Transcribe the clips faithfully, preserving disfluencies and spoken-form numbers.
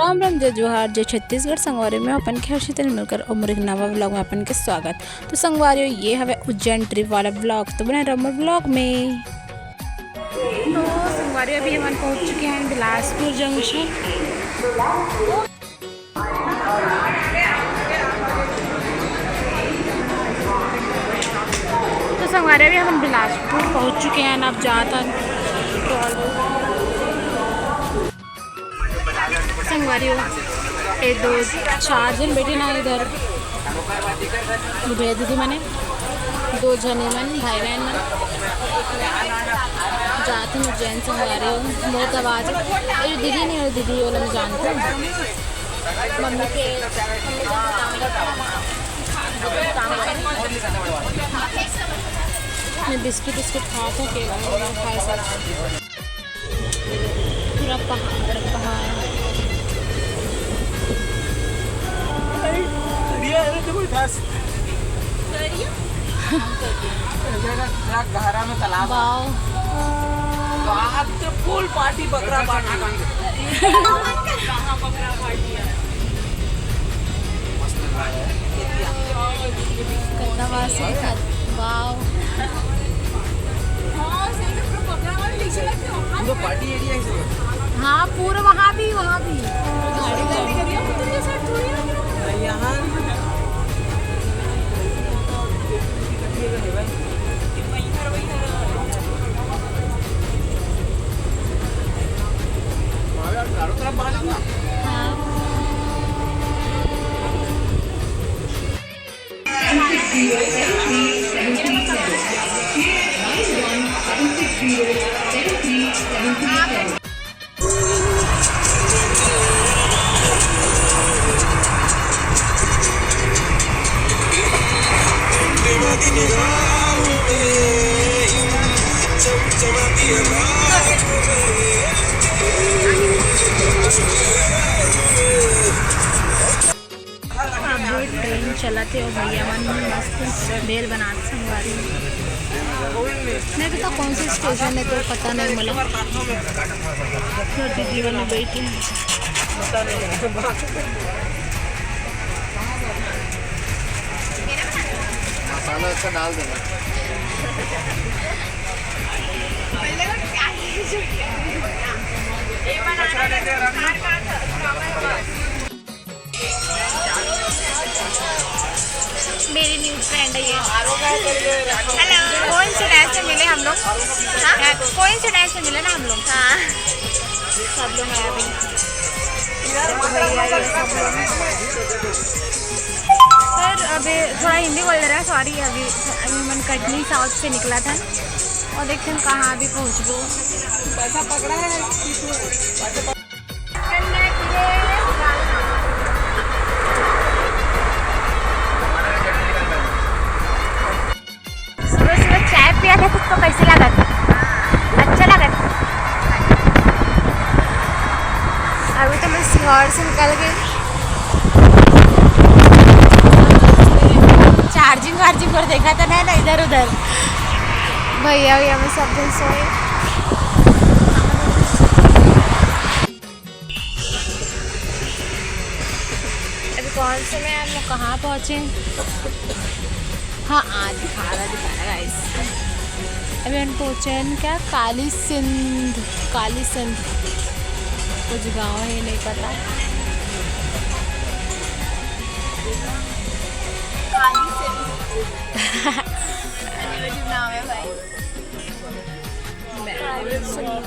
राम राम, जय जोहार, जय छत्तीसगढ़। संगवारी में अपन के हर्षिता मिलकर और मोर एक नवा vlog में अपन के स्वागत। तो संगवारियों, ये हवे उज्जैन trip वाला vlog, तो बने रहो मोर vlog में। तो संगवारी, अभी हमन पहुंच चुके हैं बिलासपुर जंक्शन। तो संगवारी, अभी हमन बिलासपुर पहुंच चुके हैं, अब जात हन। संगवारी हो, ये दो चार झन बैठे ना इधर, भैया दीदी मने, दो झने मन, भाई बहन मन, जात हन उज्जैन। संगवारी हो, बहुत आवाज है। ये दीदी नहीं, ये दीदी वाला मैं जानती हूँ, मम्मी के, मम्मी का काम करता है, काम करता है। मैं बिस्किट उस्किट खात हूँ, केला वेला खाए सब। पूरा पहाड़, पहाड़। बढ़िया है ना, जबरदस्त। पूरा गहरा में तालाब है। वाओ। तो आज तो full party, बकरा party। कहाँ बकरा party है? कितना मस्त दिखा, वाओ। पूरा party area है इसमें। हाँ, पूरा वहाँ भी, वहाँ भी। यहाँ हमारे यार चारों तरफ बाहर ना। हाँ। अभी ट्रेन चलत हे अउ भैया मन मस्त भेल बनात संगवारी। मैं कहता कौन सा स्टेशन है तो पता नहीं मला। तो दीदी मन बैठे हैं। मसाला अच्छा डाल देना। मेरी न्यू फ्रेंड है ये। हेलो। कोइंसिडेंस में मिले हम लोग। हाँ? कोइंसिडेंस में मिले ना हम लोग। हाँ। सब लोग हैं अभी। देखो भैया, ये सब लोग हैं। सर, अभी थोड़ा हिंदी बोल रहा है, सॉरी। अभी, अभी मन कटनी साउथ से निकला था और देखते हैं कहाँ अभी पहुँचबो। पैसा पकड़ा है। सुबह सुबह चाय पिया था, तुझको कैसे लगा था? अच्छा लगा था? अभी तो मैं सीहोर से निकल गई। चार्जिंग वार्जिंग पर देखा था ना, ना इधर उधर। भैया भैया में सब दिन सोए। अभी कौन से में हम लोग कहाँ पहुँचे? हाँ, आ दिखा रहा, दिखा रहा गाइस। अभी हम पहुँचे हैं क्या, काली सिंध, काली सिंध कुछ गाँव है, नहीं पता। काली सिंध। अजीब नाम है भाई।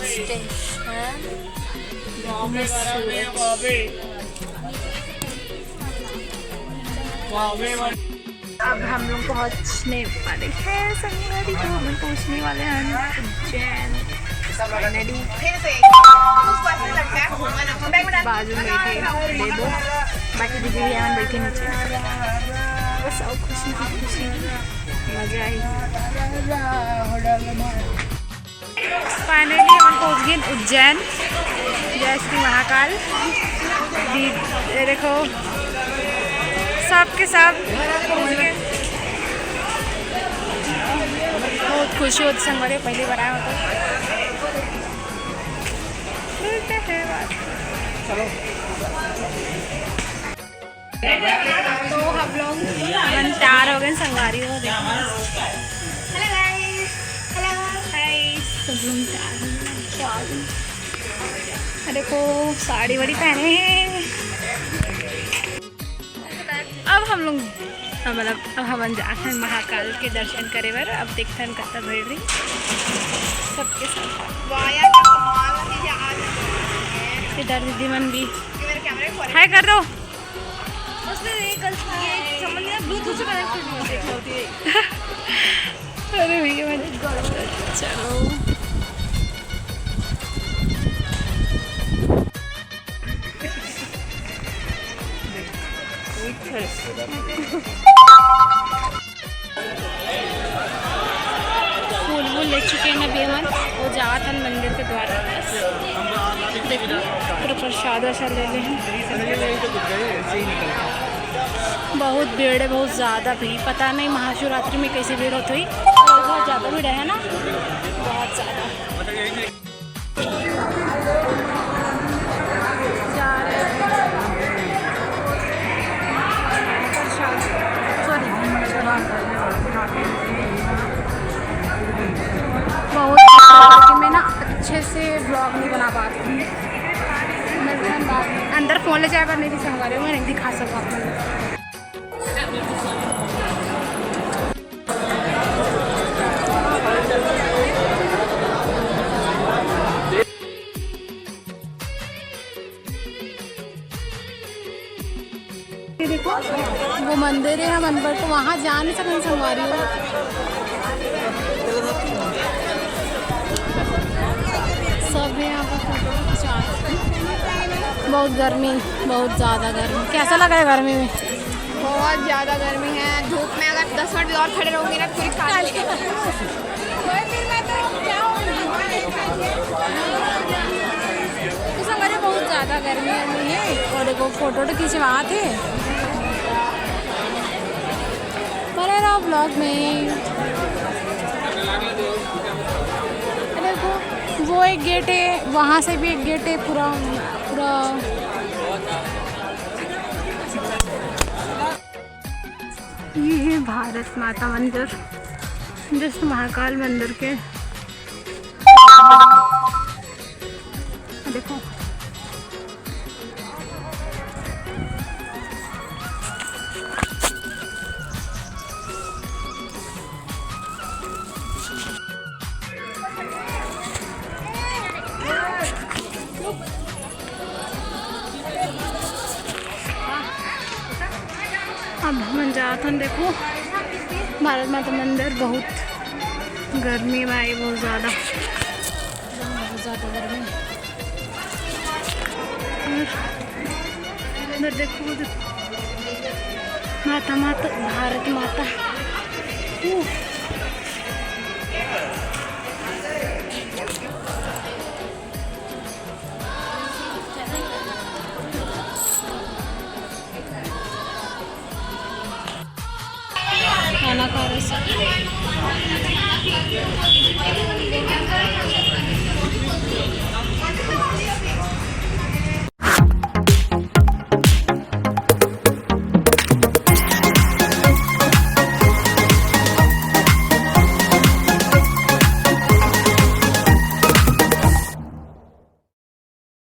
स्टेशन। अब हम लोग पहुंचने वाले हैं संगवारी, तो हम पहुंचने वाले हैं उज्जैन। Finally। बाजू में बैठे बेबो, बाकी दीदी भैया मन बैठे नीचे। बस और खुशी की खुशी, मजा आई। Finally हमन पहुंच गए उज्जैन। जय श्री महाकाल। दी-, ये देखो, सब के सब पहुंच गए। बहुत खुशी होती संगवारी, पहली बार आए हो तो। मिलते हैं बाद। चलो। तो हम लोग मन तैयार हो गए, संगवारी हो, देखो। हेलो गाइस, हेलो। हाय, सब लोग तैयार हो गए। अरे, देखो, साड़ी वाड़ी पहने हैं। अब हम लोग, अब मतलब, अब हमन जात हन महाकाल के दर्शन करे बर। अब देखथन कतका भीड़ रही सबके साथ। वाह यार, क्या कमाल है यार। इधर दीदी मन भी। ये मेरे कैमरे को हाय कर दो। उसने ये कल ये समझ लिया, ब्लूटूथ से कनेक्ट होती है। अरे भैया, मैं चलो। फूल वूल ले चुके हैं अभी हमन, वो जात हन मंदिर के द्वारा। देखो, पूरा प्रसाद वरसाद ले ले हैं। बहुत भीड़ है, बहुत ज़्यादा भीड़। पता नहीं महाशिवरात्रि में कैसी भीड़ होती हुई, बहुत ज़्यादा भीड़ है ना, बहुत ज़्यादा। जा रहे हैं। प्रसाद, सॉरी। बहुत, मैं ना अच्छे से ब्लॉग नहीं बना पाती हूँ। मैं फिर बाद में अंदर फोन ले जाए, पर नहीं दिखा रही हूँ, मैं नहीं दिखा सकूँ आप लोगों को। ये देखो, वो मंदिर है, हम अंदर तो वहाँ जा नहीं सकते, संगवारी हो। सब है यहाँ पर फोटो खिंचा रहे हैं। बहुत गर्मी, बहुत ज़्यादा गर्मी। कैसा लग रहा है गर्मी में? बहुत ज़्यादा गर्मी है। धूप में अगर दस मिनट भी और खड़े रहोगे ना, पूरी काली। तो संगवारी, बहुत ज़्यादा गर्मी है। और देखो, फोटो तो खिंचवा थे, बने रहो ब्लॉग में। देखो, वो एक गेट है, वहाँ से भी एक गेट है, पूरा, पूरा। ये है भारत माता मंदिर, जस्ट महाकाल मंदिर के। देखो, अब हमन जात हन, देखो, भारत माता मंदिर। बहुत गर्मी भाई, बहुत ज़्यादा, बहुत ज़्यादा गर्मी। और उधर देखो, उधर माता, माता, भारत माता। उफ। खाना खा रहे सब।